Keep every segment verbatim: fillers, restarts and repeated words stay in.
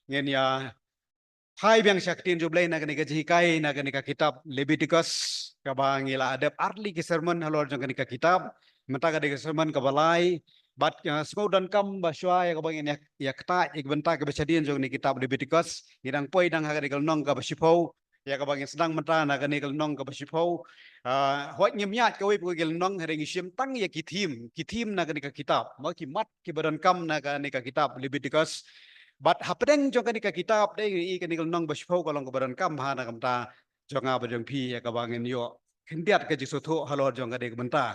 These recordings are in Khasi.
ngin ïa phai biang sha ka ktien jong U Blei na kane ka jinghikai na kane ka kitab Leviticus, kaba ngi la dep artylli ki sermon halor jong kane ka kitab. Mynta ka dei ka sermon kaba lai, bad, uh, sngewdonkam ba shuwa ïa kaba ngin ïa, ïa ktah ïa ka bynta kaba shadien jong kane ka kitab Leviticus, ngi dang poi dang ha kane ka lynnong kaba shiphew, ïa kaba ngin sdang mynta na kane ka lynnong kaba shiphew. Ah, hooid ngim ïaid kawei pat ki lynnong, hynrei ngi shim tang ïa ki theme, ki theme na kane ka kitab, mo, ki mat kiba donkam na kane ka kitab Leviticus. Bad hapdeng jong kane ka kitab dei ngi i kane ka lynnong ba shiphew ka long kaba donkam ha na ka bynta jong nga bad jong phi, ïa kaba ngin ïoh khyndiat ka jingsngewthuh halor jong kane ka bynta.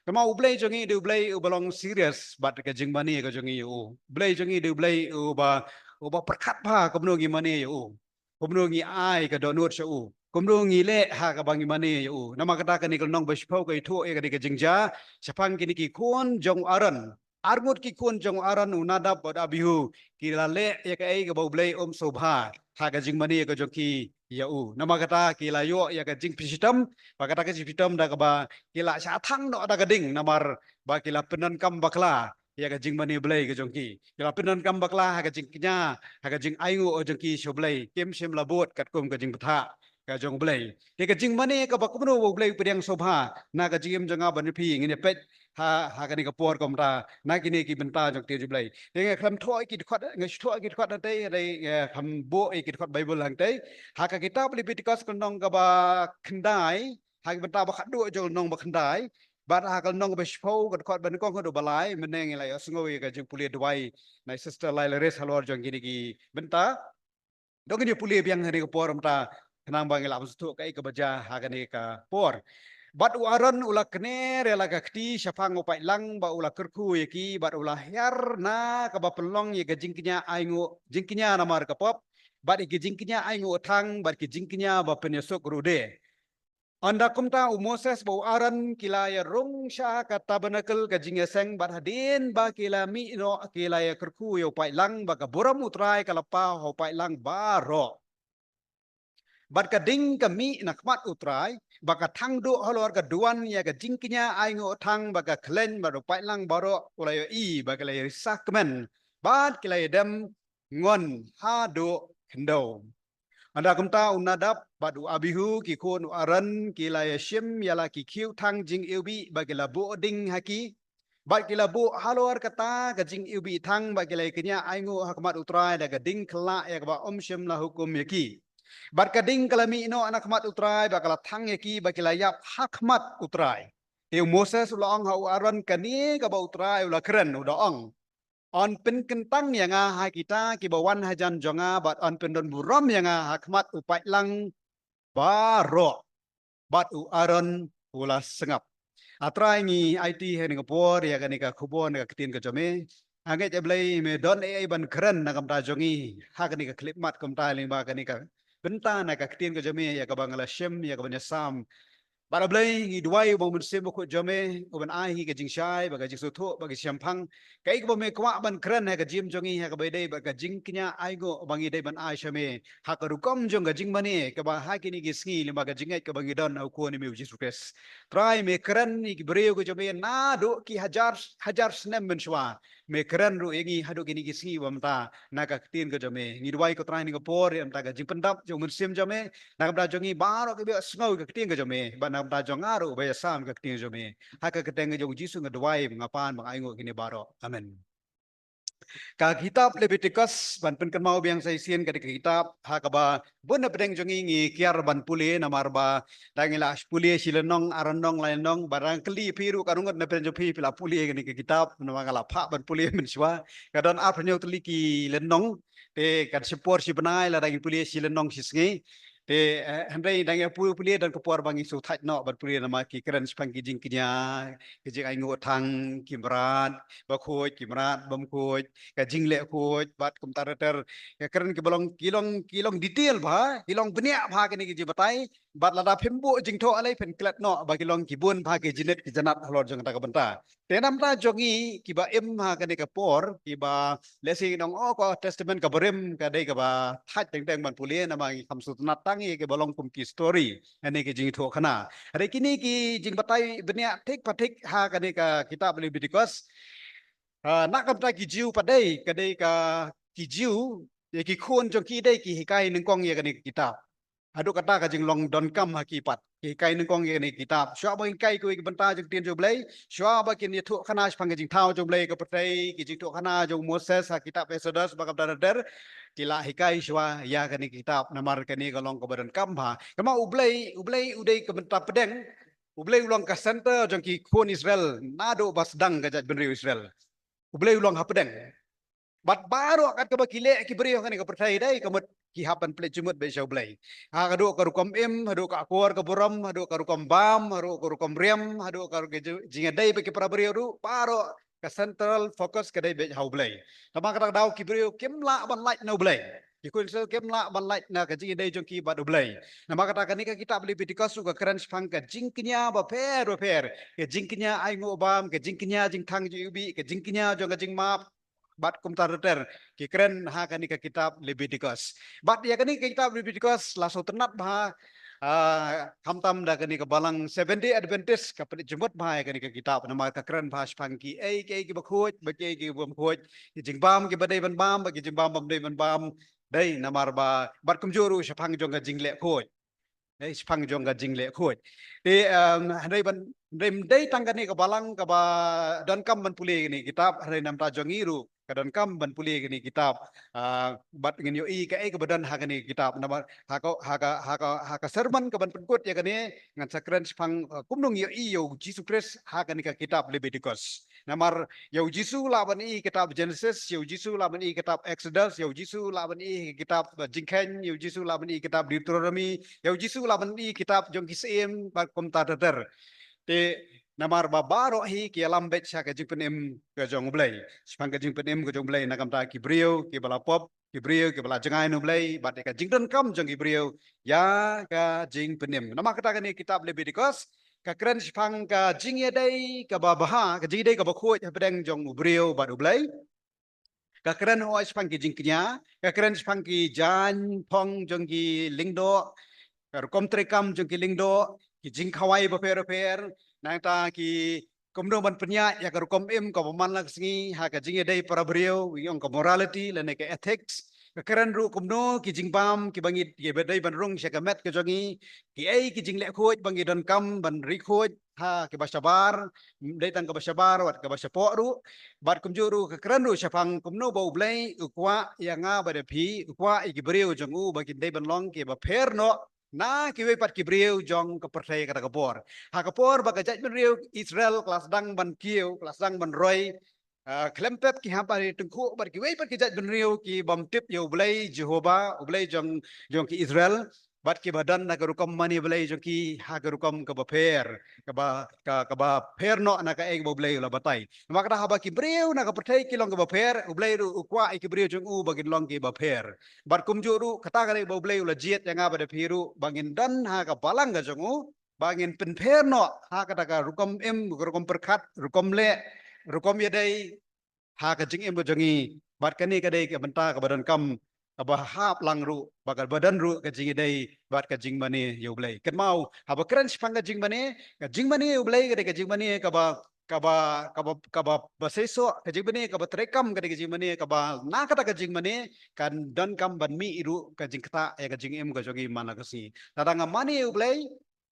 Namar U Blei jong ngi dei U Blei uba long serious bad ka jingmane ka jong ngi ïa u. U Blei jong ngi dei U Blei uba, uba pyrkhat bha kumno ngi mane ïa u, kumno ngi ai ka dohnud sha u, kumno ngi leh ha kaba ngi mane ïa u. Namar kata kane ka lynnong ba shiphew ka ïathuh ïa kane ka jingjia shaphang kine ki khun jong u Aaron. Arngut ki khun jong u Aaron, u Nadab bad u Abihu, ki la leh ïa kaei kaba U Blei um sngewbha ha ka jingmane ka jong ki ïa u. Namar kata ki la ïoh ïa ka jingpynshitom, bad kata ka jingpynshitom da kaba ki la shah thang noh da ka ding, namar ba ki la pyndonkam bakla ïa ka jingmane Blei ka jong ki. Ki la pyndonkam bakla ha ka jingkñia, ha ka jingainguh ka jong ki sha U Blei, kim shym la bud katkum ka jingbthah ka jong U Blei. Te ka jingmane kaba kumno ba U Blei u pdiang sngewbha na ka jingim jong nga bad phi, ngin ïa peit ha, ha kane ka por kumta na kine ki bynta jong ka ktien jong U Blei. Te nga khlem thoh ki dkhot, nga shu thoh ki dkhot hangtei, hynrei, eh, khlem buh ïa ki dkhot Baibl hangtei. Ha ka kitab Leviticus ka lynnong kaba khyndai, ha ka bynta ba khatduh jong ka lynnong ba khyndai, bad ha ka lynnong ba shiphew ka dkhot ba nyngkong haduh ba lai, mynne ngi la ïohsngew ïa ka jingpule duwai na i Sister Lailaris halor jong kine ki bynta. Dang ngin ïa pule biang ha kane ka por mynta, khnang ba ngin lah ban sngewthuh kaei kaba jia ha kane ka por. Bad u Aaron u la kner ïa la ka kti shaphang u paidlang, bad u la kyrkhu ïa ki, bad u la hiar na kaba pynlong ïa ka jingkñia ainguh, jingkñia namar ka pop, bad ïa ki jingkñia ainguh thang, bad ki jingkñia ba pynïasuk ruh de. Ynda kumta u Moses bad u Aaron ki la ïa rung sha ka tabernakl ka jingïaseng, bad hadien ba ki la mih noh ki la ïa kyrkhu ïa u paidlang, ba ka burom u Trai ka la paw ha u paidlang baroh. Bad ka ding ka mih na khmat u Trai, bad ka thang duh halor ka duwan ïa ka jingkñia ainguh thang, bad ka khleiñ bad u paidlang baroh u la ïohi, bad ki la ïa risa kmen, bad ki la ïa dem ngon haduh khyndew. Ynda kumta u Nadab bad u Abihu ki khun u Aaron ki la ïa shim ïa la ki khiew thang jingiwbih, bad ki la buh ding ha ki, bad ki la buh halor kata ka jingiwbih thang, bad ki la ïa kñia ainguh ha khmat u Trai da ka ding khlak ïa kaba um shym la hukum ïa ki. Bad ka ding ka la mih noh na khmat u Trai, bad ka la thang ïa ki, bad ki la ïap ha khmat u Trai. Te u Moses u la ong ha u Aaron, kane kaba u Trai u la kren, u da ong, yn pynkyntang ïa nga ha kita kiba wan hajan jong nga, bad yn pyndon burom ïa nga ha khmat u paidlang baroh. Bad u Aaron u la sngap. A Trai, ngi aiti ha kane ka por ïa kane ka khubor na ka ktien ka jong me. Nga ngeit, A Blei, me don ei ei ban kren na ka bynta jong ngi ha kane ka khyllipmat kumta lyngba kane ka bynta na ka ktien ka jong me ïa kaba nga la shim, ïa kaba nga la sam. Bad A Blei, ngi duwai ba u Mynsiem Bakhuid jong me u ban ai hi ka jingshai bad ka jingsngewthuh bad ka jingshemphang, kaei kaba me kwah ban kren ha ka jingim jong ngi ha kaba ïadei bad ka jingkñia ainguh ba ngi dei ban ai sha me ha ka rukom jong ka jingmane kaba ha kine ki sngi lyngba ka jingngeit kaba ngi don ha u Khun jong me u Jisu Khrist. Trai, me kren ïa ki briew ka jong me naduh ki hajar hajar snem mynshuwa. Me kren ruh ïa ngi haduh kine ki sngi ba mynta na ka ktien ka jong me. Ngi duwai, ko Trai, ha kane ka por ïa mynta ka jingpyndap jong u Mynsiem jong me na ka bynta jong ngi baroh kiba ïohsngew ïa ka ktien ka jong me, bad na ka bynta jong nga ruh ba ïasam ïa ka ktien jong me. Ha ka kyrteng ka jong u Jisu nga duwai, nga pan, ba nga ainguh kine baroh. Amen. Ka kitab Leviticus, ban pynkynmaw biang sa shisien, ka dei ka kitab ha kaba bun na pdeng jong ngi ngi kiar ban pule, namar ba dang ngi la pule shi lynnong, ar lynnong, lai lynnong, ba dang kylli phi ruh ka rung ngut na pdeng jong phi, phi la pule kane ka kitab, namar nga la phah ban pule mynshuwa. Ka don arphew hynñiew tylli ki lynnong, te kan shim por shi bnai lada ngi pule shi lynnong shi sngi. Te, eh, hynrei dang ïa pule, pule don ka por ba ngi shu thait noh ban pule, namar ki kren shaphang ki jingkñia, ki jingainguh thang, ki mrad bakhuid, ki mrad bymkhuid, ka jingleh khuid, bad kumta ter ter. Ka kren kiba long, ki long, ki long detail bha, ki long bniah bha kine ki jingbatai. Bad lada phim buh jingthoh, ale phin klet noh ba ki long ki bun bha ki jingit ki jinat halor jong kata ka bynta. Te na ka bynta jong ngi kiba im ha kane ka por, kiba lehse ngi ong, oh, ka Testament kaba rim ka dei kaba thait teng teng ban pule, namar ngi kham sngewtynnat tang ïa kiba long kum ki story, kane ki jingïathuhkhana. Hynrei kine ki jingbatai bniah thik pa thik ha kane ka kitab Leviticus. Ah, na ka bynta ki Jiw pat dei, ka dei ka, ki Jiw ïa ki khun jong ki dei ki hikai nyngkong ïa kane ka kitab. Haduh kata ka jinglong donkam ha ki pat, ki hikai nyngkong ïa kane ka kitab. Shuwa ba kin hikai kiwei ki bynta jong ka ktien jong U Blei, shuwa ba kin ïathuh khana shaphang ka jingthaw jong U Blei ha ka pyrthei, ki jingthuh khana jong u Moses ha kitab Exodus bad kumta ter ter, ki la hikai shuwa ïa kane ka kitab, namar kane ka long kaba donkam bha. Kynmaw U Blei, U Blei u dei ka bynta pdeng, U Blei u long ka center jong ki khun Israel, naduh ba sdang ka jaitbynriew Israel. U Blei u long hapdeng. Bad baroh kat kaba ki leh ki briew ha kane ka pyrthei dei, ka mut ki hap ban pynleit jingmut beit sha U Blei. Ha, haduh ka rukom im, haduh ka akor ka burom, haduh ka rukom bam, haduh ka rukom riam, haduh ka rukom jingïadei bad ki para briew ruh, baroh ka central focus ka dei beit ha U Blei. Namar kata ka daw ki briew kim lah ban lait na U Blei. Ki khun Israel kim lah ban lait na ka jingïadei jong ki bad U Blei. Namar kata kane ka kitab Leviticus ruh ka kren shaphang ka jingkñia bapher bapher, ka jingkñia ainguh bam, ka jingkñia jingthang jingïubih, ka jingkñia jong ka jingmap, bad kumta ter ter, ki kren ha kane ka kitab Leviticus. Bad ïa kane ka kitab Leviticus la sngewtynnat bha, ah, khamtam da kane ka balang Seventh Day Adventist ka pynleit jingmut bha ïa kane ka kitab, namar ka kren bha shaphang kiei kiei kiba khuid bad kiei kiei kibym khuid, ki jingbam kiba dei ban bam bad ki jingbam bym dei ban bam, dei namar ba, bad kumjuh ruh shaphang jong ka jingleh khuid. Dei shaphang jong ka jingleh khuid. Te, em, hynrei ban, hynrei ym dei tang kane ka balang kaba donkam ban pule kane ka kitab, hynrei namar jong ngi ruh ka donkam ban pule kane ka kitab, ah, bad ngin ïohi kaei kaba don ha kane ka kitab. Namar ha ka, ha ka, ha ka, ha ka sermon kaban pynkut ïa kane, ngan sa kren shaphang, ah, kumno ngi ïohi ïa U Jisu Khrist ha kane ka kitab Leviticus. Namar ïa U Jisu lah ban i kitab Genesis, ïa U Jisu lah ban i kitab Exodus, ïa U Jisu lah ban i kitab, eh, Jingkheiñ, ïa U Jisu lah ban i kitab Deuteronomy, ïa U Jisu lah ban i kitab jong ki syiem bad kumta ter ter. Te namar ba baroh hi ki ïalam beit sha ka jingpynim ka jong U Blei. Shaphang ka jingpynim ka jong U Blei, na ka bynta ki briew kiba la pop, ki briew kiba la jngai na U Blei, bad ka jingdonkam jong ki briew ïa ka jingpynim. Namar kata kane ka kitab Leviticus ka kren shaphang ka jingïadei kaba bha, ka jingïadei kaba khuid hapdeng jong u briew bad U Blei. Ka kren hooid shaphang ki jingkñia, ka kren shaphang ki jaiñ phong jong ki lyngdoh, ka rukom treikam jong ki lyngdoh, ki jingkhawai bapher bapher, nangta ki kumno ban pynïaid ïa ka rukom im kaba man la ka sngi ha ka jingïadei para briew, ngi ong ka morality lane ka ethics. Ka kren ruh kumno ki jingbam kiba ngi, kiba dei ban rung sha ka met ka jong ngi, kiei ki jingleh khuid ba ngi donkam ban ri khuid ha kiba shabar, dei tang kaba shabar wat kaba shapoh ruh. Bad kumjuh ruh ka kren ruh shaphang kumno ba U Blei u kwah ïa nga bad ïa phi, u kwah ïa ki briew jong u ba kin dei ban long kiba pher noh na kiwei pat ki briew jong ka pyrthei kata ka por. Ha ka por ba ka jaitbynriew Israel ka la sdang ban kiew, ka la sdang ban roi, ah, khlem pep ki hap ban ri tyngkhuh bad kiwei pat ki jaitbynriew ki bym tip ïa U Blei Jehovah, U Blei jong, jong ki Israel, bad kiba don na ka rukom mane Blei jong ki ha ka rukom kaba pher, kaba, ka, kaba pher noh na kaei kaba U Blei u la batai. Namar kata haba ki briew na ka pyrthei ki long kiba pher, U Blei ruh u kwah ïa ki briew jong u ba kin long kiba pher. Bad kumjuh ruh kata ka dei ba U Blei u la jied ïa nga bad ïa phi ruh ba ngin don ha ka balang ka jong u, ba ngin pynpher noh ha kata ka rukom im, rukom pyrkhat, rukom leh, rukom ïadei ha ka jingim ka jong ngi. Bad kane ka dei ka bynta kaba donkam, kaba hap lang ruh, ba kaba don ruh ka jingïadei bad ka jingmane ïa U Blei. Kynmaw, haba kren shaphang ka jingmane, ka jingmane ïa U Blei ka dei ka jingmane kaba, kaba, kaba, kaba, ba seisoh, ka jingmane kaba treikam ka dei ka jingmane kaba, na kata ka jingmane kan donkam ban mih ruh ka jingktah ïa ka jingim ka jong ngi man la ka sngi. Lada nga mane ïa U Blei,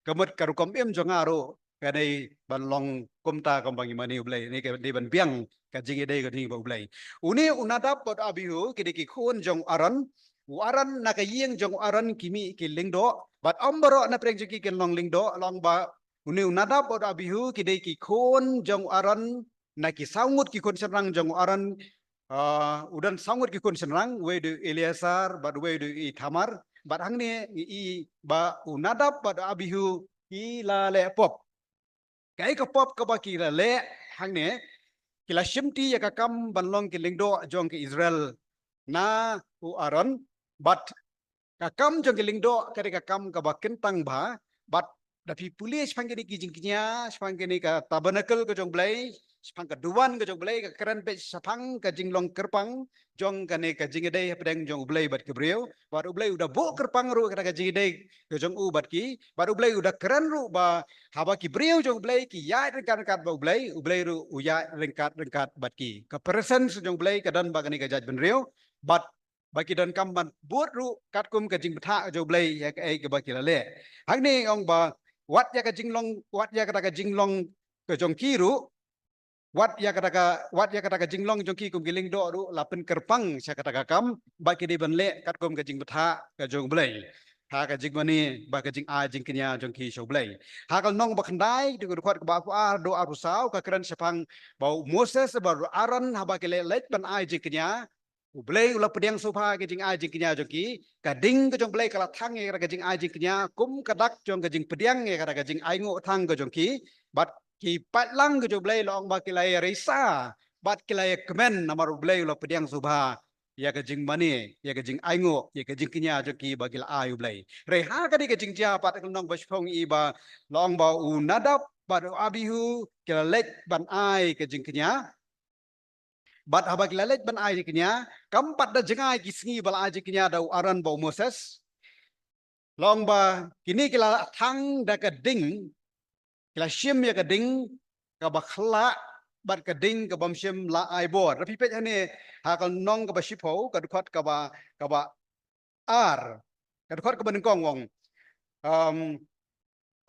ka mut ka rukom im jong nga ruh ka dei ban long kumta kumba ngi mane U Blei, ne ka dei ban biang ka jingïadei ka jong ngi bad U Blei. Une u Nadab bad Abihu ki dei ki khun jong u Aaron. U Aaron, na ka ïing jong u Aaron ki mih ki lyngdoh, bad ym baroh na pdeng jong ki kin long lyngdoh, long ba une u Nadab bad Abihu ki dei ki khun jong u Aaron, na ki saw ngut ki khun shynrang jong u Aaron, ah, u don saw ngut ki khun shynrang, uwei u dei u Eleasar, bad uwei u dei u Ithamar, bad hangne ngi i ba u Nadab bad Abihu ki la leh pop. Kaei ka pop kaba ki la leh hangne, ki la shimti ïa ka kam ban long ki lyngdoh jong ki Israel na u Aaron, bad ka kam jong ki lyngdoh ka dei ka kam kaba kyntang bha, bad da phi pule shaphang kine ki jingkñia, shaphang kane ka tabernacle ka jong U Blei, shaphang ka duwan ka jong U Blei, ka kren beit shaphang ka jinglong kyrpang jong kane ka jingïadei hapdeng jong U Blei bad ki briew, bad U Blei u da buh kyrpang ruh kata ka jingïadei ka jong u bad ki, bad U Blei u da kren ruh ba haba ki briew jong U Blei ki ïaid ryngkat ryngkat bad U Blei, U Blei ruh u ïaid ryngkat ryngkat bad ki. Ka presence jong U Blei ka don bad kane ka jaitbynriew, bad ba ki donkam ban bud ruh katkum ka jingbthah ka jong U Blei ïa kaei kaba ki la leh. Hangne ong ba wat ïa ka jinglong, wat ïa kata ka jinglong ka jong ki ruh, wat ïa kata ka, wat ïa kata ka jinglong jong ki kum ki lyngdoh ruh la pynkyrpang sha kata ka kam, ba ki dei ban leh katkum ka jingbthah ka jong U Blei ha ka jingmane bad ka jingai jingkñia jong ki sha U Blei. Ha ka lynnong ba khyndai, dei ka dkhot kaba arphew ar haduh arphew saw, ka kren shaphang ba u Moses bad u Aaron haba ki la leit ban ai jingkñia, U Blei u la pdiang sngewbha ka jingai jingkñia jong ki. Ka ding ka jong U Blei ka la thang ïa ka jingai jingkñia, kum ka dak jong ka jingpdiang ïa ka jingainguh thang ka jong ki. Bad ki paidlang ka jong U Blei la ong ba ki la ïa risa bad ki la ïa kmen namar U Blei u la pdiang sngewbha ïa ka jingmane, ïa ka jingainguh, ïa ka jingkñia jong ki ba ki la ai U Blei. Hynrei ha kane ka jingjia pat ka lynnong ba shiphew i ba la ong ba u Nadab bad u Abihu ki la leit ban ai ka jingkñia. Bad haba ki la leit ban ai jingkñia, kam pat da jngai ki sngi ba la ai jingkñia da u Aaron bad u Moses. La ong ba kine ki la thang da ka ding, ki la shim ïa ka ding kaba khyllah bad ka ding kabym shym la ai bor. Lada phi peit hangne ha ka lynnong kaba shiphew, ka dkhot kaba, kaba ar, ka dkhot kaba nyngkong ong, um,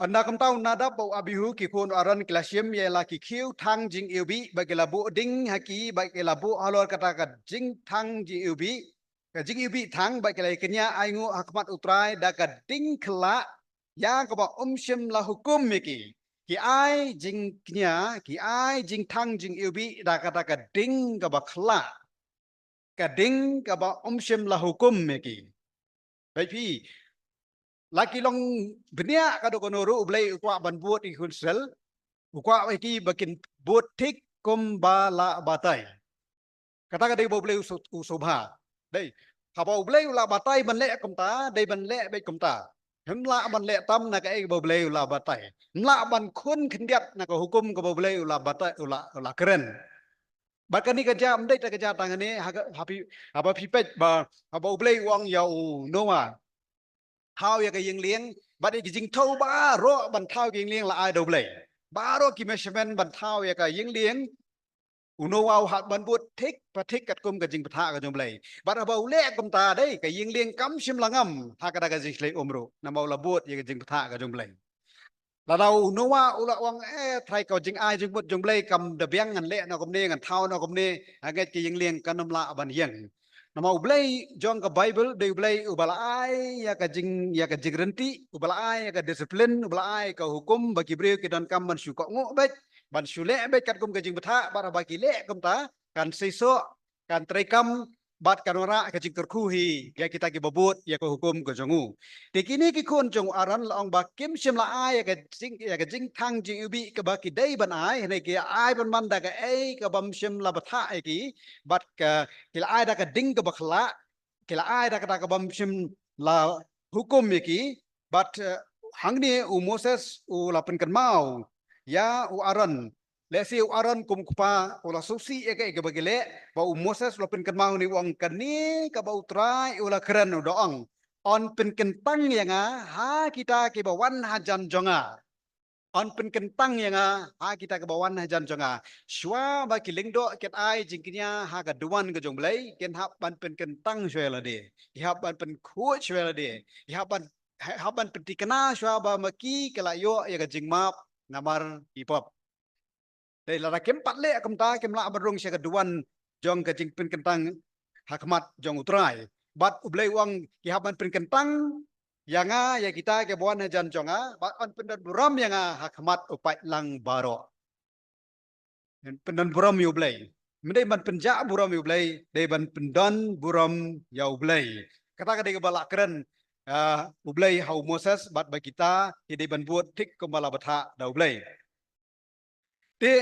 ynda kumta u Nadab bad u Abihu ki khun u Aaron ki la shim ïa la ki khiew thang jingiwbih bad ki la buh ding ha ki bad ki la buh halor kata ka jingthang jingiwbih, ka jingiwbih thang, bad ki la ïa kñia ainguh ha khmat U Trai da ka ding khyllah ïa kaba um shym la hukum ïa ki. Ki ai jingkñia, ki ai jingthang jingiwbih da kata ka ding kaba khyllah, ka ding kaba um shym la hukum ïa ki. Bad phi, la ki long bniah ka dok kano ruh, U Blei u kwah ban bud ïa ki khun Israel, u kwah ïa ki ba kin bud thik kumba la batai. Kata ka dei ba U Blei u sngewbha. Dei, haba U Blei u la batai ban leh kumta, dei ban leh beit kumta. Hynrei lah ban leh tam na kaei ba U Blei u la batai. Hynrei lah ban khun khyndiat na ka hukum kaba U Blei u la batai, u la, u la kren. Bad kane ka jia, ym dei tang ka jia tang hangne, ha ka, ha phi, haba phi peit ba, haba U Blei u ong ïa u Noah, thaw ïa ka ïing lieng, bad ïa ki jingthew baroh ban thaw ïa ka ïing lieng la ai da U Blei. Baroh ki measurement ban thaw ïa ka ïing lieng, u Noah u hap ban bud thik pa thik katkum ka jingbthah ka jong U Blei. Bad haba u leh kumta dei, ka ïing lieng kam shym la ngam ha kata ka jingshlei um ruh, namar u la bud ïa ka jingbthah ka jong U Blei. Lada u Noah u la ong, eh, trai, ka jingai jingmut jong U Blei kam da biang, ngan leh noh kumne, ngan thaw noh kumne, ha ngeit ka ïing lieng kan ym lah ban ïeng. Namar U Blei jong ka Baibl dei U Blei uba la ai ïa ka jing, ïa ka jingryntih, uba la ai ïa ka disiplin, uba la ai ka hukum ba ki briew ki donkam ban shu kohnguh beit, ban shu leh beit katkum ka jingbthah, bad haba ki leh kumta kan seisoh, kan treikam, bad kan wanrah ka jingkyrkhu hi ïa kita kiba bud ïa ka hukum ka jong u. Te kine ki khun jong u Aaron, la ong ba kim shym la ai ïa ka jing, ïa ka jingthang jingiwbih kaba ki dei ban ai, hynrei ki ai ban man da kaei kabym shym la bthah ïa ki, bad ka, ki la ai da ka ding kaba khyllah, ki la ai da kata kabym shym la hukum ïa ki. Bad, eh, hangne u Moses u la pynkynmaw ïa u Aaron. Lehse u Aaron kum u kpa u la sngewsih ïa kaei kaba ki leh, bad u Moses u la pynkynmaw ne u ong, kane kaba U Trai u la kren u da ong, yn pynkyntang ïa nga ha kita kiba wan hajan jong nga. Yn pynkyntang ïa nga ha kita kiba wan hajan jong nga. Shuwa ba ki lyngdoh kin ai jingkñia ha ka duwan ka jong U Blei, kin hap ban pynkyntang shuwa ïa lade, ki hap ban pynkhuid shuwa ïa lade, ki hap ban, hap ban pynthikna shuwa ba ma ki ki la ïoh ïa ka jingmap namar ki pop. Te lada kim pat leh kumta, kim lah ban rung sha ka duwan jong ka jingpynkyntang ha khmat jong U Trai. Bad U Blei u ong, ki hap ban pynkyntang ïa nga, ïa kita kiba wan hajan jong nga, bad yn pyndon burom ïa nga ha khmat u paidlang baroh. Pyndon burom ïa U Blei. Ym dei ban pynjah burom ïa U Blei, dei ban pyndon burom ïa U Blei. Kata ka dei kaba la kren, ah, U Blei ha u Moses, bad ba kita ki dei ban bud thik kumba la bthah da U Blei. Te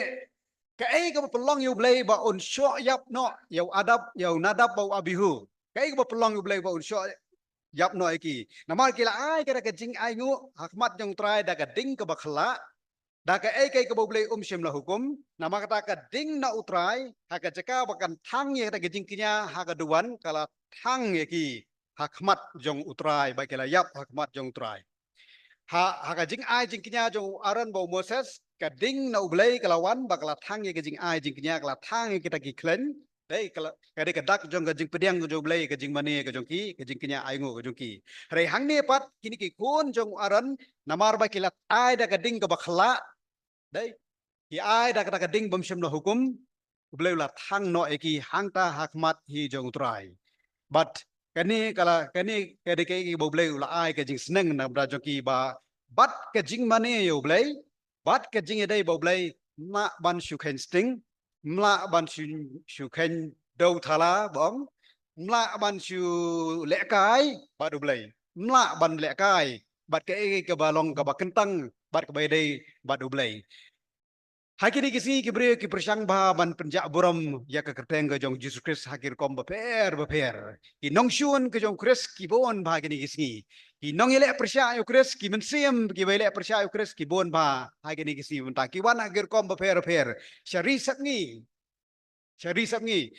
kaei kaba pynlong ïa U Blei ba un shoh ïap noh ïa u Adab, ïa u Nadab bad u Abihu? Kaei kaba pynlong ïa U Blei ba un shoh ïap noh ïa ki? Namar ki la ai kata ka jingainguh ha khmat jong U Trai da ka ding kaba khyllah, da kaei kaei kaba U Blei um shym la hukum. Namar kata ka ding na U Trai, ha ka jaka ba kan thang ïa kata ka jingkñia ha ka duwan, ka la thang ïa ki ha khmat jong U Trai, ba ki la ïap ha khmat jong U Trai. Ha, ha ka jingai jingkñia jong u Aaron bad u Moses, ka ding na U Blei ka la wan, ba ka la thang ïa ka jingai jingkñia, ka la thang ïa kita ki khleiñ. Dei, ka la, ka dei ka dak jong ka jingpdiang ka jong U Blei, ka jingmane ka jong ki, ka jingkñia ainguh ka jong ki. Hynrei hangne pat, kine ki khun jong u Aaron, namar ba ki la ai da ka ding kaba khlak. Dei, ki ai da ka, da ka ding bym shym la hukum, U Blei u la thang noh ïa ki hangta ha khmat hi jong U Trai. Bad kane ka la, kane ka dei kaei kaba U Blei u la ai ka jingsneng na ka bynta jong ki ba, bad ka jingmane ïa U Blei, bad ka jingïadei bad U Blei, ym lah ban shu kheiñ sting, ym lah ban shu, shu kheiñ dew thala, bong, ym lah ban shu lehkai bad U Blei, ym lah ban lehkai bad kaei kaba long kaba kyntang bad kaba ïadei bad U Blei. Ha kine ki sngi ki briew ki pyrshang bha ban pynjah burom ïa ka kyrteng ka jong U Jisu Khrist ha ki rukom bapher bapher. Ki nongshun ka jong U Khrist ki bun bha ha kine ki sngi. Ki nongïaleh pyrshah ïa U Khrist, ki mynsiem kiba ïaleh pyrshah ïa U Khrist ki bun bha ha kine ki sngi mynta. Ki wan ha ki rukom bapher bapher. Sha ri sepngi, sha ri sepngi,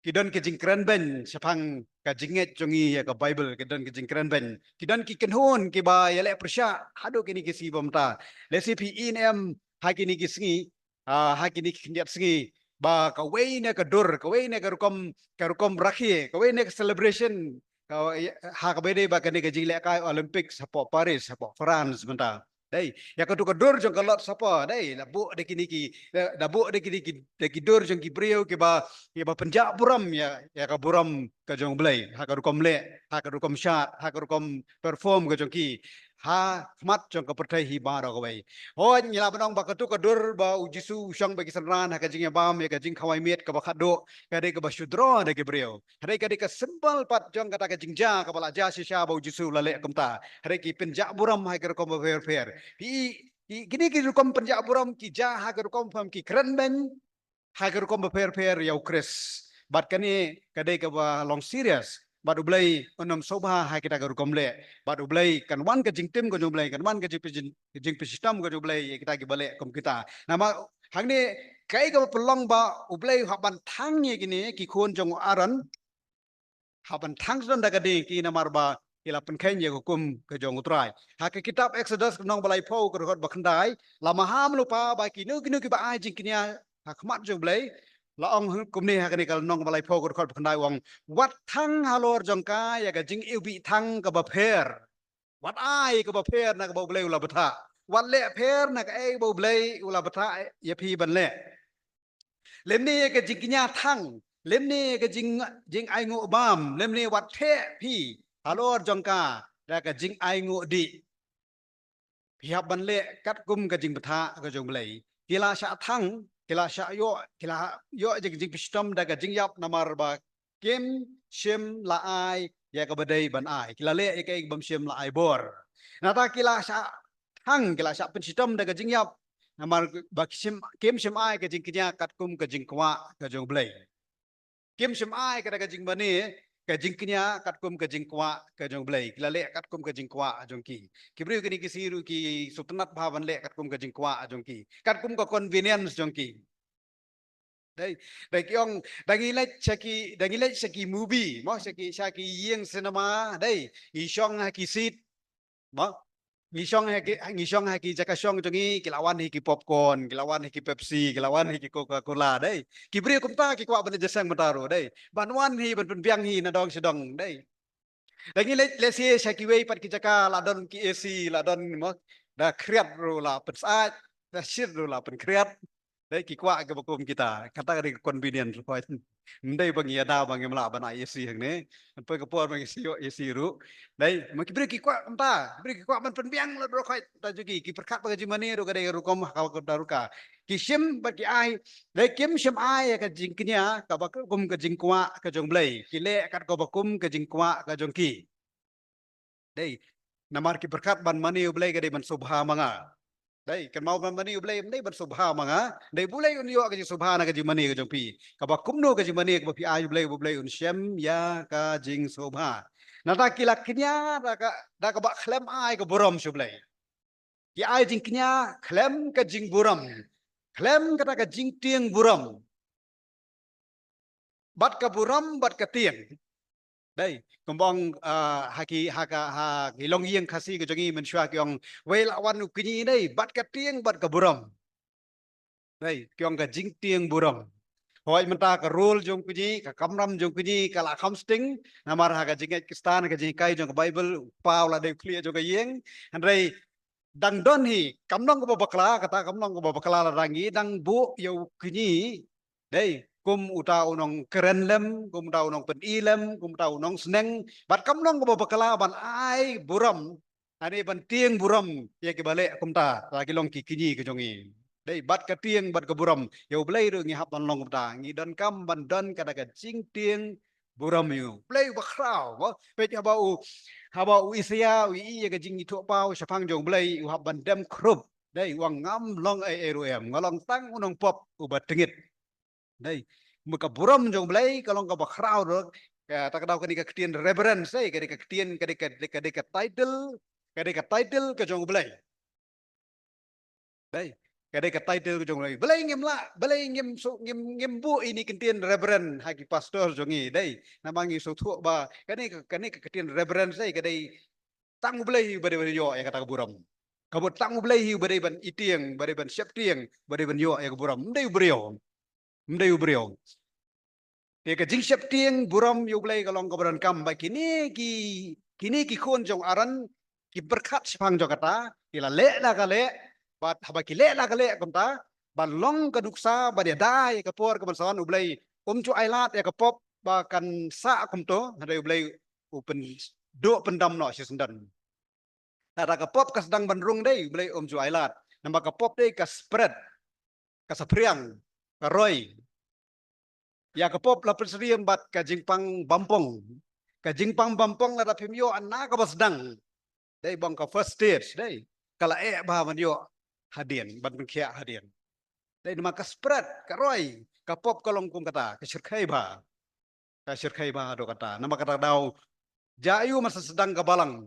ki don ki jingkren beiñ shaphang ka jingngeit jong ngi ïa ka Baibl, ki don ki jingkren beiñ. Ki don ki kynhun kiba ïaleh pyrshah haduh kine ki sngi ba mynta. Lehse phi i ne em ha kine ki sngi, ah, ha kine ki khyndiat sngi, ba kawei na ka dur, kawei na ka rukom, ka rukom rakhe, kawei na ka celebration, ka, ha kaba ïadei bad kane ka jinglehkai Olympics hapoh Paris, hapoh France mynta. Dei, ïa kato ka dur jong ka Lord's Supper, dei, la buh da kine ki, la, la buh da kine ki, da ki dur jong ki briew kiba, kiba pynjah burom ïa, ïa ka burom ka jong U Blei, ha ka rukom leh, ha ka rukom shad, ha ka rukom perform ka jong ki ha khmat jong ka pyrthei hi baroh kawei. Hooid, ngi lah ban ong ba kato ka dur ba U Jisu u shong bad ki synran ha ka jingïabam ïa ka jingkhawai miet kaba khatduh, ka dei kaba shu draw da ki briew. Hynrei ka dei ka symbol pat jong kata ka jingjia kaba la jia shisha ba U Jisu u la leh kumta. Hynrei ki pynjah burom ha ki rukom bapher bapher. Ki, ki, kine ki rukom pynjah burom ki jia ha ki rukom pyrshang, ki kren beiñ ha ki rukom bapher bapher ïa U Khrist. Bad kane ka dei kaba long serious. Bad U Blei un ym sngewbha ha kita ki rukom leh. Bad U Blei kan wan ka jingtim ka jong U Blei, kan wan ka jingpynshitom ka jong U Blei ïa kita kiba leh kum kita. Namar hangne kaei kaba pynlong ba U Blei u hap ban thang ïa kine ki khun jong u Aaron, hap ban thang sdang da ka ding ki namar ba ki la pynkheiñ ïa ka hukum ka jong U Trai. Ha ka kitab Exodus ka lynnong ba laiphew ka dkhot ba khyndai, la maham lypa ba kino kino kiba ai jingkñia ha khmat jong U Blei, la ong kumne ha kane ka lynnong ba laiphew ka dkhot ba khyndai, u ong, wat thang halor jong ka ïa ka jingiwbih thang kaba pher. Wat ai kaba pher na kaba U Blei u la bthah. Wat leh pher na kaei ba U Blei u la bthah ïa phi ban leh. Lymne ïa ka jingkñia thang, lymne ïa ka jing, jingainguh bam, lymne wat theh phi halor jong ka da ka jingainguh dih. Phi hap ban leh katkum ka jingbthah ka jong U Blei. Ki la shah thang, ki la shah ïoh, ki la ïoh jing, jingpynshitom da ka jingïap namar ba kim shym la ai ïa kaba dei ban ai. Ki la leh ïa kaei bym shym la ai bor. Nangta ki la shah thang, ki la shah pynshitom da ka jingïap namar ba kim shym, kim shym ai ka jingkñia katkum ka jingkwah ka jong U Blei. Kim shym ai ka da ka jingmane ka jingkñia katkum ka jingkwah ka jong U Blei. Ki la leh katkum ka jingkwah jong ki. Ki briew kine ki sngi ruh ki sngewtynnat bha ban leh katkum ka jingkwah jong ki, katkum ka convenience jong ki. Dei, dei ki ong, da ngi leit sha ki, da ngi leit sha ki movie, mo, sha ki, sha ki ïing cinema, dei, ngi shong ha ki seat, mo, ngi shong ha ki, ngi shong ha ki jaka shong jong ngi, ki la wan hi ki popcorn, ki la wan hi ki Pepsi, ki la wan hi ki Coca-Cola, dei. Ki briew kumta ki kwah ban leit jingïaseng mynta ruh, dei. Ban wan hi, ban pynbiang hi na dong sha dong, dei. Da ngi leit, lehse sha kiwei pat ki jaka la don ki A C, la don, mo, da khriat ruh la pynsyaid, da shit ruh la pynkhriat. Dei, ki kwah kaba kum kita. Kata ka dei ka convenience ruh. Ym dei ba ngi ïada ba ngim lah ban ai A C hangne. Hynrei ka por ba ngi shu ïoh A C ruh. Dei, ma ki briew ki kwah kumta. Ki briew ki kwah ban pynbiang lut baroh khoit. Ta ju ki, ki pyrkhat ba ka jingmane ruh ka dei ka rukom ha kaba kumta ruh ka. Ki shim bad ki ai. Dei, kim shym ai ïa ka jingkñia kaba kum ka jingkwah ka jong U Blei. Ki leh kat kaba kum ka jingkwah ka jong ki. Dei, namar ki pyrkhat ban mane U Blei ka dei ban sngewbha ma nga. Dei, kynmaw, ban mane U Blei ym dei ban sngewbha ma nga. Dei, U Blei un ïoh ka jingsngewbha na ka jingmane ka jong phi. Kaba kumno ka jingmane kaba phi ai U Blei, U Blei un shem ïa ka jingsngewbha. Nangta ki la kñia da ka, da kaba khlem ai ka burom sha U Blei. Ki ai jingkñia khlem ka jingburom, khlem kata ka jingtieng burom. Bad ka burom bad ka tieng. Dei, kumba ong, ah, ha ki, ha ka, ha ki longïing Khasi ka jong ngi mynshuwa ki ong, wei la wan u kñi, dei, bad ka tieng bad ka burom. Dei, ki ong ka jingtieng burom. Hooid mynta ka role jong kñi, ka kamram jong kñi, ka la kham sting, namar ha ka jingngeit Khristan, ka jinghikai jong ka Bible, u kpa u la dei u khlieh jong ka ïing, hynrei dang don hi, kam long kaba bakla, kata kam long kaba bakla lada ngi dang buh ïa u kñi, dei, kum uta u nongkren lem, kum uta u nongpyni lem, kum uta u nongsneng, bad kam long kaba bakla ban ai burom, ani ban tieng burom, ïa kiba leh kumta, la ki long ki kñi ka jong ngi. Dei, bad ka tieng, bad ka burom, ïa u Blei ruh ngi hap ban long kumta, ngi donkam ban don kata ka jingtieng burom ïa u Blei uba khraw, mo? Peit haba u, haba u Isaïah, u ïohi ïa ka jingithuhpaw shaphang jong u Blei, u hap ban dem khrup. Dei, u ong ngam long ei ei ruh em, nga long tang u nongpop uba tngit. Dei, ma ka burom jong u Blei, ka long kaba khraw ruh, kata ka daw kane ka ktien reverence, dei, kane ka ktien, kane ka, kane ka title, kane ka title ka jong u Blei. Dei, kane ka title ka jong u Blei. Balei ngim lah, balei ngim su, ngim, ngim buh ine i ktien reverend ha ki pastor jong ngi, dei. Namar ngi sngewthuh ba, kane ka, kane ka ktien reverend, dei, ka dei tang u Blei hi uba dei ban ïoh ïa kata ka burom. Kaba tang u Blei hi uba dei ban itieng, ba dei ban sheptieng, ba dei ban ïoh ïa ka burom. Ym dei u briew. Ym dei u briew. Te ka jingsheptieng burom ïa u Blei ka long kaba donkam ba kine ki, kine ki khun jong Aaron ki pyrkhat shaphang jong kata, ki la leh la ka leh, bad haba ki leh la ka leh kumta, ban long ka nuksa, ban ïada ïa ka por kaban sa wan, u Blei um ju ailad ïa ka pop ba kan sah kumto, hynrei u Blei u pynduh pyndam noh shisyndon. Lada ka pop ka sdang ban rung, dei, u Blei um ju ailad. Namar ka pop dei ka spread, ka saphriang, ka roi. Ïa ka pop la pynsyriem bad ka jingpang bampong. Ka jingpang bampong lada phim ïoh na kaba sdang, dei, bong ka first stage, dei, ka la eh bha ban ïoh hadien, ban pynkhiah hadien. Dei, namar ka spread, ka roi, ka pop ka long kum kata, ka shyrkhei bha. Ka shyrkhei bha haduh katta. Namar kata ka daw, jia aiu, mar shu sdang ka balang,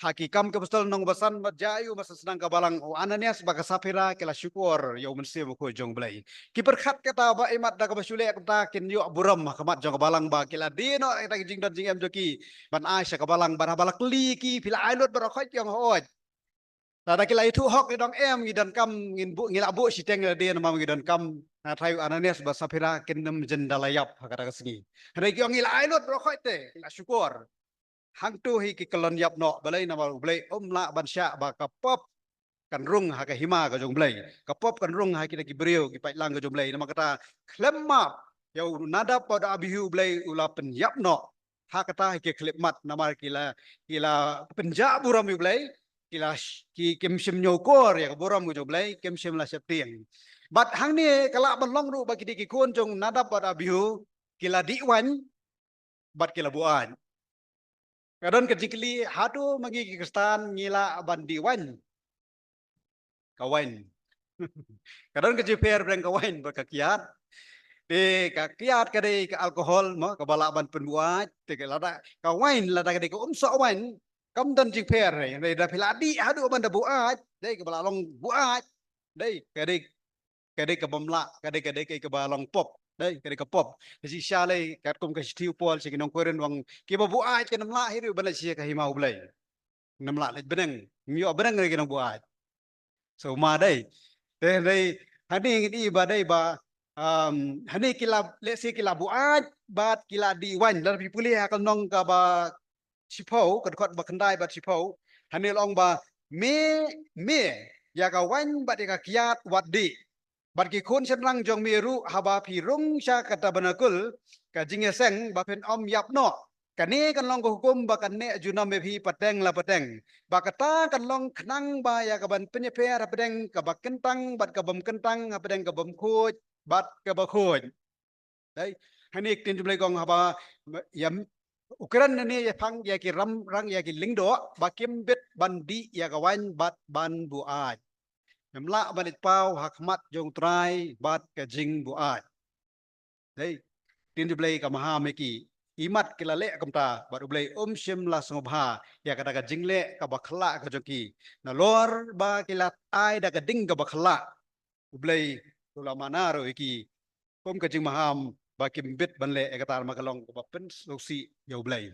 ha Ki Kam ki Apostol lynnong ba san, jia aiu, mar shu sdang ka balang, u Ananias bad ka Saphira ki la shukor ïa u Mynsiem Bakhuid jong u Blei. Ki pyrkhat kata ba imat da kaba shu leh kata kin ïoh burom ha khmat jong ka balang, ba ki la die noh ïa kata ka jingdon jingem jong ki ban ai sha ka balang, bad haba la kylli ïa ki, phi la ai lut baroh khoit ki ong hooid. Lada ki la ïathuh hok, ngi ong em, ngi donkam, ngin buh, ngi la buh shiteng lade, namar ngi donkam. Hynrei u Ananias bad Saphira kin ym jin da la ïap ha kata ka sngi. Hynrei ki ong ngi la ai lut baroh khoit te, ngi la shukor. Hangto hi ki kyllon ïap noh, balei? Namar u Blei um lah ban shah ba ka pop kan rung ha ka hima ka jong u Blei. Ka pop kan rung ha kita ki briew, ki paidlang ka jong u Blei. Namar kata, khlem map ïa u Nadab bad u Abihu, u Blei u la pynïap noh. Ha kata hi ki khyllipmat, namar ki la, ki la pynjah burom ïa u Blei, ki la sh-, ki, kim shym ñiewkor ïa ka burom ka jong u Blei, kim shym la sheptieng. Bad hangne ka lah ban long ruh ba kine ki khun jong u Nadab bad u Abihu, ki la dih waiñ, bad ki la buaid. Ka don ka jingkylli, hato ma ngi ki Khristan ngi lah ban dih waiñ? Ka waiñ. Ka don ka jingpher pdeng ka waiñ bad ka kiad. Te ka kiad ka dei ka alcohol mo, kaba lah ban pynbuaid. Te ka lada, ka waiñ lada ka dei ka umsoh waiñ, kam don jingpher, dei, da phi la dih haduh ban da buaid, dei, kaba lah long buaid. Dei, ka dei, ka dei kabym lah, ka dei, ka dei kaba long pop. Dei, ka dei ka pop. Ka shisha lei, katkum ka shithi u Paul sha ki nong Korinth u ong, kiba buaid kin ym lah hi ruh ban leit sha ka hima u Blei. Kin ym lah leit bneng, ym ïoh bneng ruh ki nongbuaid. So ma dei. Te dei, hangne ngin i ba dei ba, um, hangne ki la, lehse ki la buaid bad ki la dih waiñ. Lada phi pule ha ka lynnong kaba shiphew, ka dkhot ba khyndai bad shiphew, hangne la ong ba, me, me, ïa ka waiñ bad ïa ka kiad wat dih. Bad ki khun shynrang jong me ruh, haba phi rung sha ka tabernakul, ka jingïaseng, ba phin ym ïap noh. Kane kan long ka hukum ba kan neh junom ïa phi pateng la pateng. Ba kata kan long khnang ba ïa kaban pynïapher hapdeng kaba kyntang bad kabym kyntang, hapdeng kabym khuid bad kaba khuid. Dei, hangne ka ktien jong u Blei ka ong haba, ïa, u kren hangne ïa phang ïa ki rang, rang ïa ki lyngdoh, ba kim bit ban dih ïa ka waiñ bad ban buaid. Ym lah ban leit paw ha khmat jong u Trai bad ka jingbuaid. Dei, ktien jong u Blei ka maham ïa ki, imat ki la leh kumta, bad u Blei um shym la sngewbha ïa kata ka jingleh kaba khyllah ka jong ki. Nalor ba ki la ai da ka ding kaba khyllah, u Blei u la mana ruh ïa ki kum ka jingmaham ba kim bit ban leh ïa kata, namar ka long kaba pynsngewsih ïa u Blei.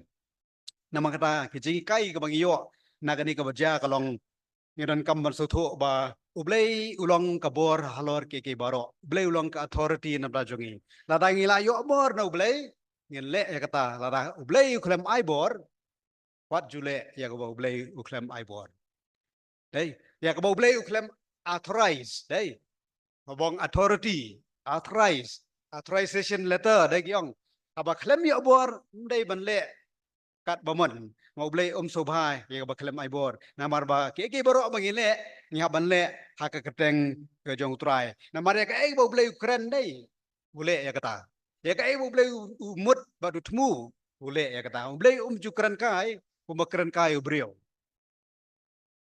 Namar kata ka jinghikai kaba ngi ïoh na kane kaba jia ka long, ngi donkam ban sngewthuh ba U Blei u long ka bor halor kiei kiei baroh. U Blei u long ka authority namar jong ngi. Lada ngi la ïoh bor na U Blei, ngin leh ïa kata. Lada U Blei u khlem ai bor, wat ju leh ïa kaba U Blei u khlem ai bor. Dei, ïa kaba U Blei u khlem authorize, dei. Kaba ong authority, authorize, authorization letter, dei ki ong. Haba khlem ïoh bor, ym dei ban leh katba mon. Namar U Blei um sngewbha ïa kaba khlem ai bor. Namar ba kiei kiei baroh ba ngi leh, ngi hap ban leh ha ka kyrteng ka jong U Trai. Namar ïa kaei ba U Blei u kren, dei, u leh ïa kata. Ïa kaei ba U Blei u, u mut bad u thmu, u leh ïa kata. U Blei um ju kren kai kumba kren kai u briew.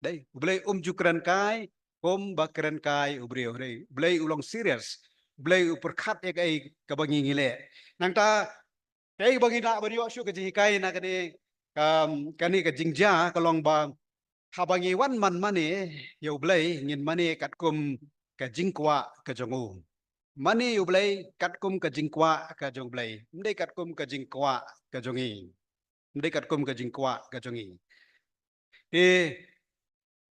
Dei, U Blei um ju kren kai kumba kren kai u briew. Dei, U Blei u long serious. U Blei u pyrkhat ïa kaei kaba ngi, ngi leh. Nangta kaei ba ngi lah ban ïoh shuh ka jinghikai na kane, um, kane ka jingjia ka long ba haba ngi wan ban mane ïa U Blei, ngin mane katkum ka jingkwah ka jong u. Mane ïa U Blei katkum ka jingkwah ka jong U Blei, ym dei katkum ka jingkwah ka jong ngi. Ym dei katkum ka jingkwah ka jong ngi. Te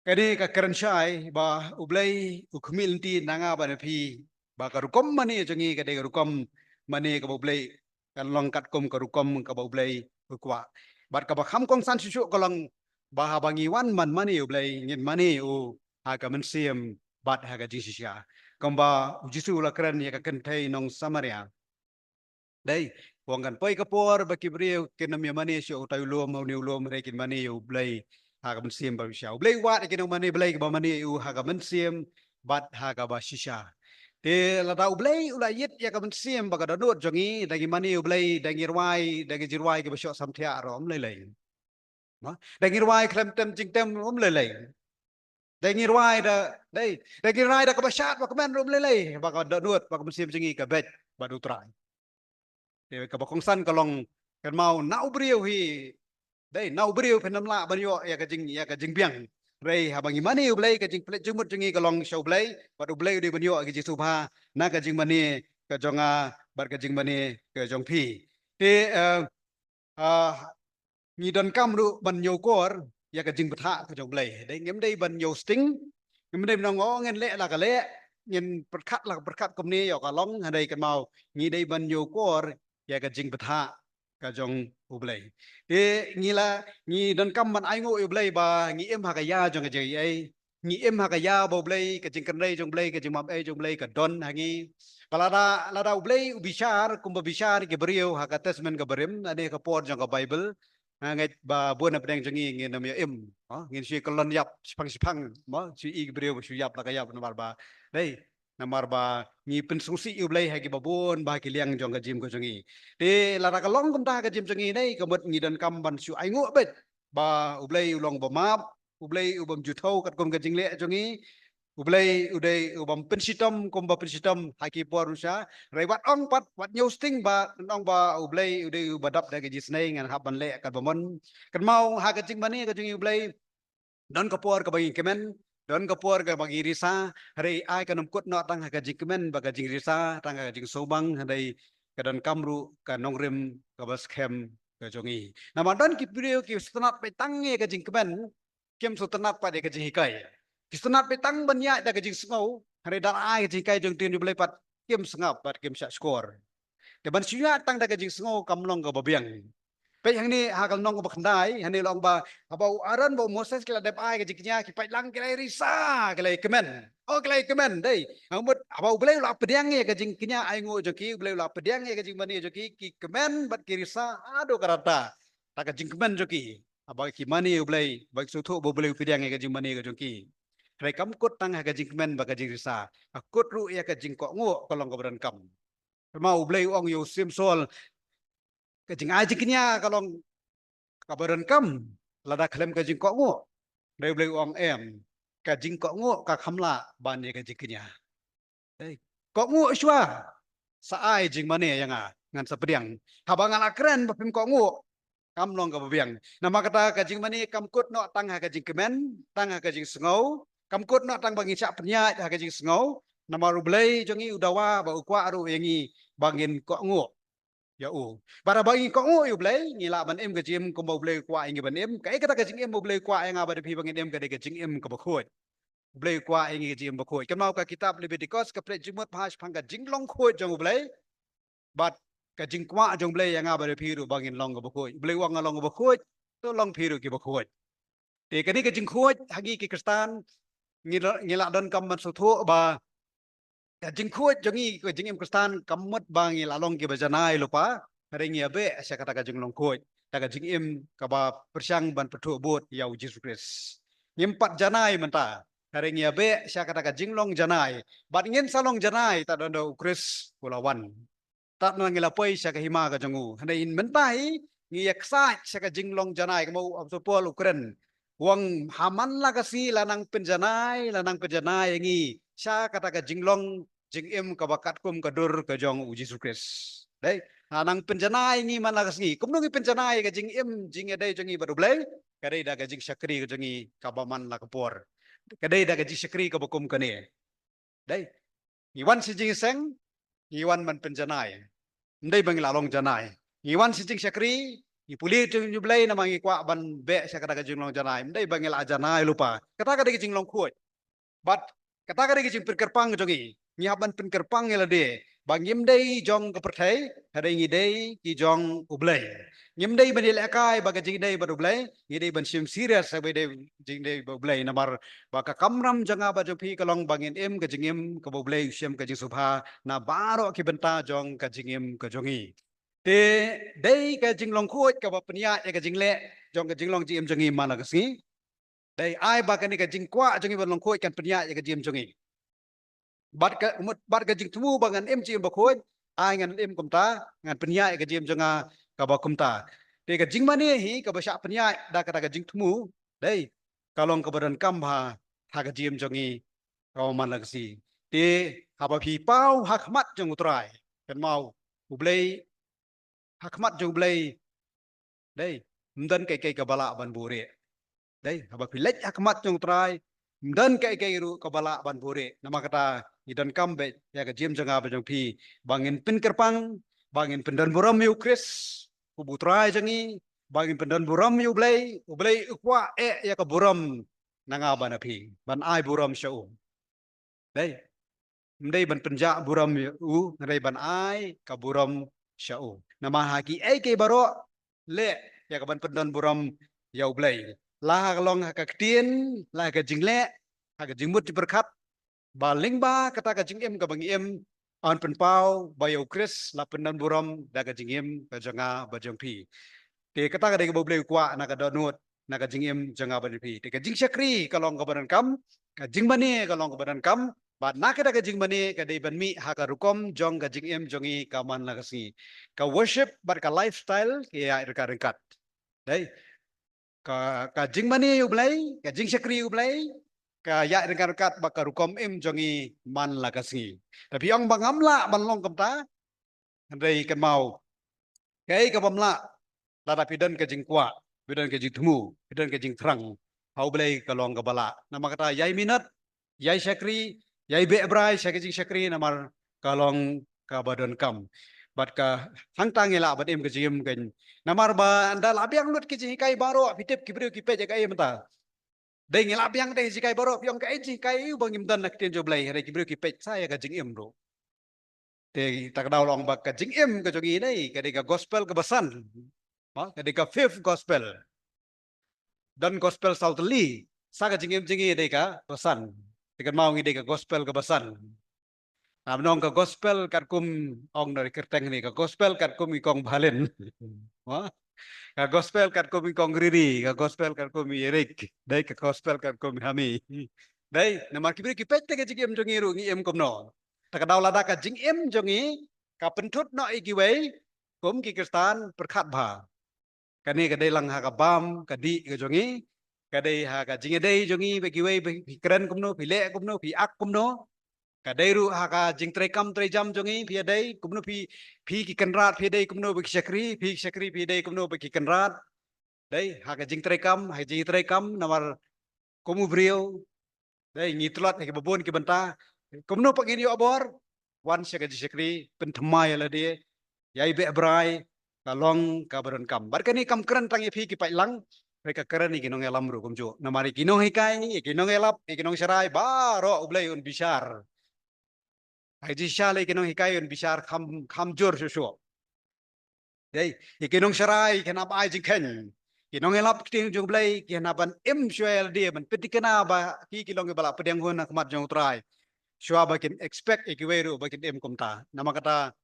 kane ka kren shai ba U Blei u khmih lynti na nga bad na phi, ba ka rukom mane jong ngi ka dei ka rukom mane kaba U Blei, kan long katkum ka rukom kaba U Blei u kwah. Bad kaba kham kongsan shuh shuh ka long ba haba ngi wan ban mane ïa U Blei, ngin mane ïa u ha ka mynsiem bad ha ka jingshisha. Kumba U Jisu u la kren ïa ka kynthei nong Samaria. Dei, u ong kan poi ka por ba ki briew kin ym ïa mane shuh utai u lum ha une u lum, hynrei kin mane ïa U Blei ha ka mynsiem bad shisha. U Blei u wad ïa ki nongmane Blei kiba mane ïa u ha ka mynsiem bad ha kaba shisha. Te lada U Blei u la ïit ïa ka mynsiem bad ka dohnud jong ngi, da ngi mane ïa U Blei, da ngi rwai, da ngi jingrwai kiba shoh samthiah ruh ym lei lei. Mo? Da ngi rwai khlem tem jingtem ruh ym lei lei. Da ngi rwai da, dei, da ngi rwai da kaba shad ba kmen ruh ym lei lei, ba ka dohnud ba ka mynsiem jong ngi ka beit bad U Trai. Te kaba kongsan ka long, kynmaw na u briew hi, dei, na u briew phin ym lah ban ïoh ïa ka jing, ïa ka jingbiang. Hynrei haba ngi mane ïa U Blei, ka jingpynleit jingmut jong ngi ka long sha U Blei, bad U Blei u dei ban ïoh ïa ka jingsngewbha na ka jingmane ka jong nga bad ka jingmane ka jong phi. Te, eh, ah, ngi donkam ruh ban ñiewkor ïa ka jingbthah ka jong U Blei. Dei, ngim dei ban ñiew sting, ngim dei ban ong, oh, ngin leh la ka leh, ngin pyrkhat la ka pyrkhat kumne ïoh ka long, hynrei kynmaw ngi dei ban ñiewkor ïa ka jingbthah ka jong U Blei. Te ngi la, ngi donkam ban ainguh ïa U Blei ba ngi im ha ka ïa jong ka jingaiei. Ngi im ha ka ïa ba U Blei, ka jingkyrhai jong U Blei, ka jingmap ei jong U Blei ka don ha ngi. Ba lada, lada U Blei u bishar kumba bishar ki briew ha ka Testament kaba rim, lane ka por jong ka Baibl, nga ngeit ba bun na pdeng jong ngi ngin ym ïa im. Ha, ngin shu kyllon ïap shipang shipang, mo, shu i ki briew shu ïap la ka ïap namar ba, dei, namar ba ngi pynsngewsih ïa U Blei ha kiba bun ba ha ki liang jong ka jingim ka jong ngi. Te lada ka long kumta ha ka jingim jong ngi, dei, ka mut ngi donkam ban shu ainguh beit ba U Blei u long uba map, U Blei u bym ju thew katkum ka jingleh jong ngi. U Blei u dei u bym pynshitom kumba pynshitom ha ki por nusha. Hynrei wat ong pat, wat ñiew sting ba, ong ba U Blei u dei uba dap da ka jingisynei, ngan hap ban leh katba mon. Kynmaw ha ka jingmane ka jong ngi U Blei, don ka por kaba ngi kmen, don ka por kaba ngi risa, hynrei ai kan ym kut noh tang ha ka jingkmen bad ka jingrisa, tang ha ka jingsngewbang, hynrei ka donkam ruh ka nongrim kaba skhem ka jong ngi. Namar don ki briew ki sngewtynnat beit tang ïa ka jingkmen, kim sngewtynnat pat ïa ka jinghikai. Ki sngewtynnat beit tang ban ïaid da ka jingsngew, hynrei da ai ka jinghikai jong ka ktien U Blei pat kim sngap bad kim shah shkor. Te ban shu ïaid tang da ka jingsngew kam long kaba biang. Peit hangne ha ka lynnong kaba khyndai, hangne la ong ba, haba u Aaron bad u Moses ki la dep ai ka jingkñia, ki peit lang ki la risa, ki la kmen. Oh, ki la kmen, dei. Ka mut, haba U Blei u la pdiang ïa ka jingkñia ainguh jong ki, U Blei u la pdiang ïa ka jingmane jong ki, ki kmen bad ki risa haduh katta. Da ka jingkmen jong ki. Haba ki mane ïa U Blei, ba ki sngewthuh ba U Blei u pdiang ïa ka jingmane ka jong ki. Hynrei kam kut tang ha ka jingkmen bad ka jingrisa. Ka kut ruh ïa ka jingkohnguh ka long kaba donkam. Kynmaw U Blei u ong ïa u Samson, ka jingai jingkñia ka long kaba donkam lada khlem ka jingkohnguh. Hynrei U Blei u ong em, ka jingkohnguh ka kham lah ban ïa ka jingkñia. Dei, kohnguh shuwa, sa ai jingmane ïa nga, ngan sa pdiang. Haba nga la kren ba phim kohnguh, kam long kaba biang. Namar kata ka jingmane kam kut noh tang ha ka jingkmen, tang ha ka jingsngew, kam kut noh tang ba ngin shah pynïaid ha ka jingsngew. Namar U Blei jong ngi u dawa bad u kwah ruh ïa ngi ba ngin kohnguh ïa u. Bad haba ngi kohnguh ïa U Blei, ngi lah ban im ka jingim kumba U Blei u kwah ïa ngi ban im. Kaei kata ka jingim U Blei u kwah ïa nga bad ïa phi ba ngin im, ka dei ka jingim kaba khuid. U Blei u kwah ïa ngi ka jingim bakhuid. Kynmaw ka kitab Leviticus ka pyrshah jingmut bha shaphang ka jinglong khuid jong U Blei. Bad ka jingkwah jong U Blei ïa nga bad ïa phi ruh ba ngin long kaba khuid. U Blei u ong nga long kaba khuid, to long phi ruh kiba khuid. Te kane ka jingkhuid ha ngi ki Khristan ngi la, ngi la donkam ban sngewthuh ba ka jingkhuid jong ngi, ka jingim Khristan kam mut ba ngi la long kiba janai lypa, hynrei ngi ïa beh sha kata ka jinglong khuid da ka jingim kaba pyrshang ban pynduh bud ïa U Jisu Khrist. Ngim pat janai mynta, hynrei ngi ïa beh sha kata ka jinglong janai. Bad ngin sa long janai tad haduh U Khrist u la wan. Tad haduh ngi la poi sha ka hima ka jong u. Hynrei mynta hi ngi ïa ksaid sha ka jinglong janai, kumba u Apostol Paul u kren. U ong ha man la ka sngi la nang pynjanai, la nang pynjanai ïa ngi sha kata ka jinglong jingim kaba katkum ka dur ka jong U Jisu Khrist. Dei, la nang pynjanai ïa ngi man la ka sngi. Kumno ngi pynjanai ïa ka jingim jingïadei jong ngi bad U Blei? Ka dei da ka jingshakri ka jong ngi kaba man la ka por. Ka dei da ka jingshakri kaba kum kane. Dei. Ngi wan sha jingïaseng, ngi wan ban pynjanai. Ym dei ba ngi la long janai. Ngi wan sha jingshakri, ngi pule jong U Blei namar ngi kwah ban beh sha kata ka jinglong janai. Ym dei ba ngi la janai lypa. Kata ka dei ka jinglong khuid. Bad kata ka dei ka jingpynkyrpang jong ngi. Ngi hap ban pynkyrpang ïa lade ba ngim dei jong ka pyrthei, hynrei ngi dei ki jong U Blei. Ngim dei ban ïalehkai bad ka jingïadei bad U Blei, ngi dei ban shim serious ha kaba ïadei jingïadei bad U Blei namar ba ka kamram jong nga bad jong phi ka long ba ngin im ka jingim kaba U Blei u shem ka jingsngewbha na baroh ki bynta jong ka jingim ka jong ngi. Te dei ka jinglong khuid kaba pynïaid ïa ka jingleh jong ka jinglong jingim jong ngi man la ka sngi. Dei ai ba kane ka jingkwah jong ngi ban long khuid kan pynïaid ïa ka jingim jong ngi. Bad ka mut, bad ka jingthmu ba ngan im jingim bakhuid, ai ngan im kumta, ngan pynïaid ïa ka jingim jong nga kaba kumta. Te ka jingmane hi kaba shah pynïaid da kata ka jingthmu, dei, ka long kaba donkam ha, ha ka jingim jong ngi kaba man la ka sngi. Te haba phi paw ha khmat jong U Trai, kynmaw, U Blei, ha khmat jong U Blei, dei, ym don kaei kaei kaba lah ban buhrieh. Dei, haba phi leit ha khmat jong U Trai, ym don kaei kaei ruh kaba lah ban buhrieh. Namar kata ngi donkam beit ïa ka jingim jong nga bad jong phi ba ngin pynkyrpang, ba ngin pyndonburom ïa U Khrist kum U Trai jong ngi, ba ngin pyndonburom ïa U Blei, U Blei u kwah eh ïa ka burom na nga bad na phi, ban ai burom sha u. Dei. Ym dei ban pynjah burom ïa u, hynrei ban ai ka burom sha u. Namar ha kiei kiei baroh leh ïa ka ban pyndonburom ïa U Blei. La ha ka long ha ka ktien, la ha ka jingleh, ha ka jingmut jingpyrkhat, ba lyngba kata ka jingim kaba ngi im, yn pynpaw ba ïa U Khrist la pyndonburom da ka jingim ka jong nga bad jong phi. Te kata ka dei kaba U Blei u kwah na ka dohnud, na ka jingim jong nga bad jong phi. Te ka jingshakri ka long kaba donkam, ka jingmane ka long kaba donkam, bad na kata ka jingmane ka dei ban mih ha ka rukom jong ka jingim jong ngi ka man la ka sngi. Ka worship bad ka lifestyle ki ïaid ryngkat ryngkat. Dei. Ka, ka jingmane ïa U Blei, ka jingshakri ïa U Blei, ka ïaid ryngkat ryngkat bad ka rukom im jong ngi man la ka sngi. Te phi ong ba ngam lah ban long kumta, hynrei kynmaw, kaei kabym lah, lada phi don ka jingkwah, phi don ka jingthmu, phi don ka jingthrang ha U Blei ka long kaba lah. Namar kata ïai minot, ïai shakri, ïai beh brai sha ka jingshakri namar ka long kaba donkam. Bad ka hangta ngi lah ban im ka jingim kan. Namar ba ynda la biang lut ki jinghikai baroh, phi tip ki briew ki peit ïa kaei mynta? Dei ngi la biang dei jinghikai baroh, phi ong kaei jinghikai, ïu ba ngim don na ka ktien jong U Blei, hynrei ki briew ki peit sa ïa ka jingim ruh. Te ta ka daw long ba ka jingim ka jong ngi dei, ka dei ka gospel kaba san. Ba, ka dei ka fifth gospel. Don gospel saw tylli, sa ka jingim jong ngi dei kaba san. Te kynmaw ngi dei ka gospel kaba san. Ngam ong ka gospel katkum ong na ri kyrteng ne, ka gospel katkum i kong Bhalin. Ba, ka gospel katkum i kong Riri, ka gospel katkum i Erik, dei ka gospel katkum i Hami. Dei, namar ki briew ki peit te ka jingim jong ngi ruh ngi im kumno. Ta ka daw lada ka jingim jong ngi ka pynthut noh ïa kiwei kum ki Khristan pyrkhat bha. Kane ka dei lang ha ka bam ka dih ka jong ngi, ka dei ha ka jingïadei jong ngi bad kiwei, ba phi kren kumno, phi leh kumno, phi ak kumno. Ka dei ruh ha ka jingtrei kam trei jam jong ngi, phi ïadei kumno, phi, phi ki kynrad phi ïadei kumno bad ki shakri, phi ki shakri phi ïadei kumno bad ki kynrad. Dei ha ka jingtrei kam, ha ka jingtrei kam namar kum u briew, dei ngi tlot ha kiba bun ki bynta. Kumno pat ngin ïoh bor? Wan sha ka jingshakri, pynthymmai ïa lade, ïai beh brai, ka long kaba donkam. Bad kane kam kren tang ïa phi ki paidlang, Hynrei ka kren ïa ki nongïalam ruh kumjuh. Namar ïa ki nonghikai, ïa ki nongïalap, ïa ki nongsharai baroh U Blei un bishar. Hynrei shisha lei ki nonghikai un bishar kham, kham jur shuh shuh. Dei, ïa ki nongsharai ki hap ai jingkheiñ. Ki nongïalap ktien jong U Blei ki hap ban im shuwa ïa lade ban pynthikna ba ki ki long kiba la pdiang hun ha khmat jong U Trai. Shuwa ba kin expect ïa kiwei ruh ba kin im kumta. Namar kata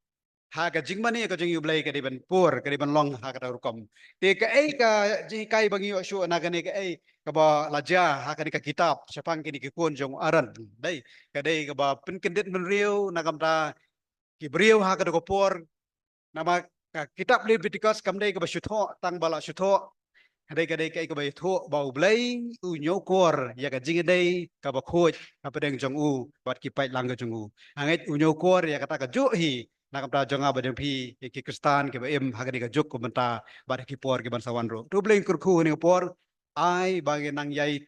ha ka jingmane ka jong U Blei ka dei ban pur, ka dei ban long ha kata ka rukom. Te kaei ka jinghikai ba ngi ïoh shuh na kane kaei kaba la jia ha kane ka kitab shaphang kine ki khun jong Aaron. Dei, ka dei kaba pynkyndit bynriew na ka bynta ki briew ha kata ka por. Namar ka kitab Leviticus kam dei kaba shu thoh tang ba la shu thoh. Ka dei, ka dei kaei kaba ïathuh ba U Blei u ñiewkor ïa ka jingïadei kaba khuid hapdeng jong u bad ki paidlang ka jong u. Hangeit u ñiewkor ïa kata kajuh hi na ka bynta jong nga bad jong phi, ïa ki Khristan kiba im ha kane ka juk ka bynta bad ha ki por ki ban sa wan ruh. To U Blei un kyrkhu ha kane ka por, ai ba ngin nang ïai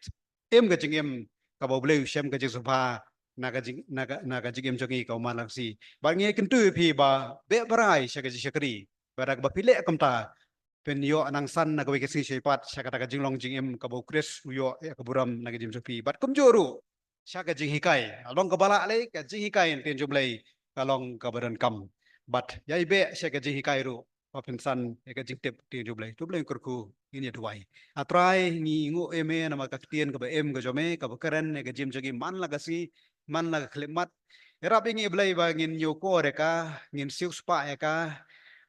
im ka jingim kaba U Blei u shem ka jingsngewbha na ka jing, na ka, na ka jingim jong ngi kaba man la ka sngi. Bad ngi kyntu ïa phi ba beh bha rai sha ka jingshakri, bad da kaba phi leh kumta phin ïoh nang san na kawei ka sngi sha pat sha kata ka jinglong jingim kaba U Khrist u ïoh ïa ka burom na ka jingim jong phi. Bad kumjuh ruh sha ka jinghikai, long kaba lah lei, ka jinghikai ktien jong U Blei ka long kaba donkam. Bad ïai beh sha ka jinghikai ruh ba phin san ïa ka jingtip ktien jong U Blei. To U Blei un kyrkhu, ngin ïa duwai. A Trai, ngi nguh ïa me namar ka ktien kaba im ka jong me kaba kren ïa ka jingim jong ngi man la ka sngi, man la ka khyllipmat. Ïarap ïa ngi A Blei ba ngin ñiewkor ïa ka, ngin siewspah ïa ka,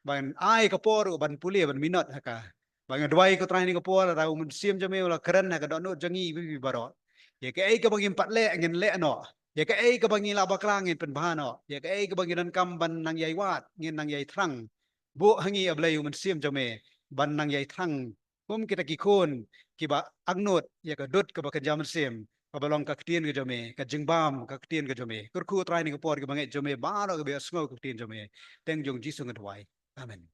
ban ai ka por ruh ban pule ban minot ha ka. Ba ngi duwai ko Trai ha kane ka por, lada U Mynsiem jong me u la kren ha ka dohnud jong ngi iwei iwei baroh, ïa kaei kaba ngim pat leh ngin leh noh, ïa kaei kaba ngi la bakla ngin pynbha noh, ïa kaei kaba ngi donkam ban nang ïai wad ngin nang ïai thrang. Buh ha ngi A Blei U Mynsiem jong me ban nang ïai thrang kum kita ki khun kiba angnud ïa ka dud kaba kynja mynsiem, kaba long ka ktien ka jong me, ka jingbam ka ktien ka jong me. Kyrkhu Trai ha kane ka por kiba ngeit jong me baroh kiba ïohsngew ka ktien jong me. Teng jong U Jisu ngi duwai. Amen.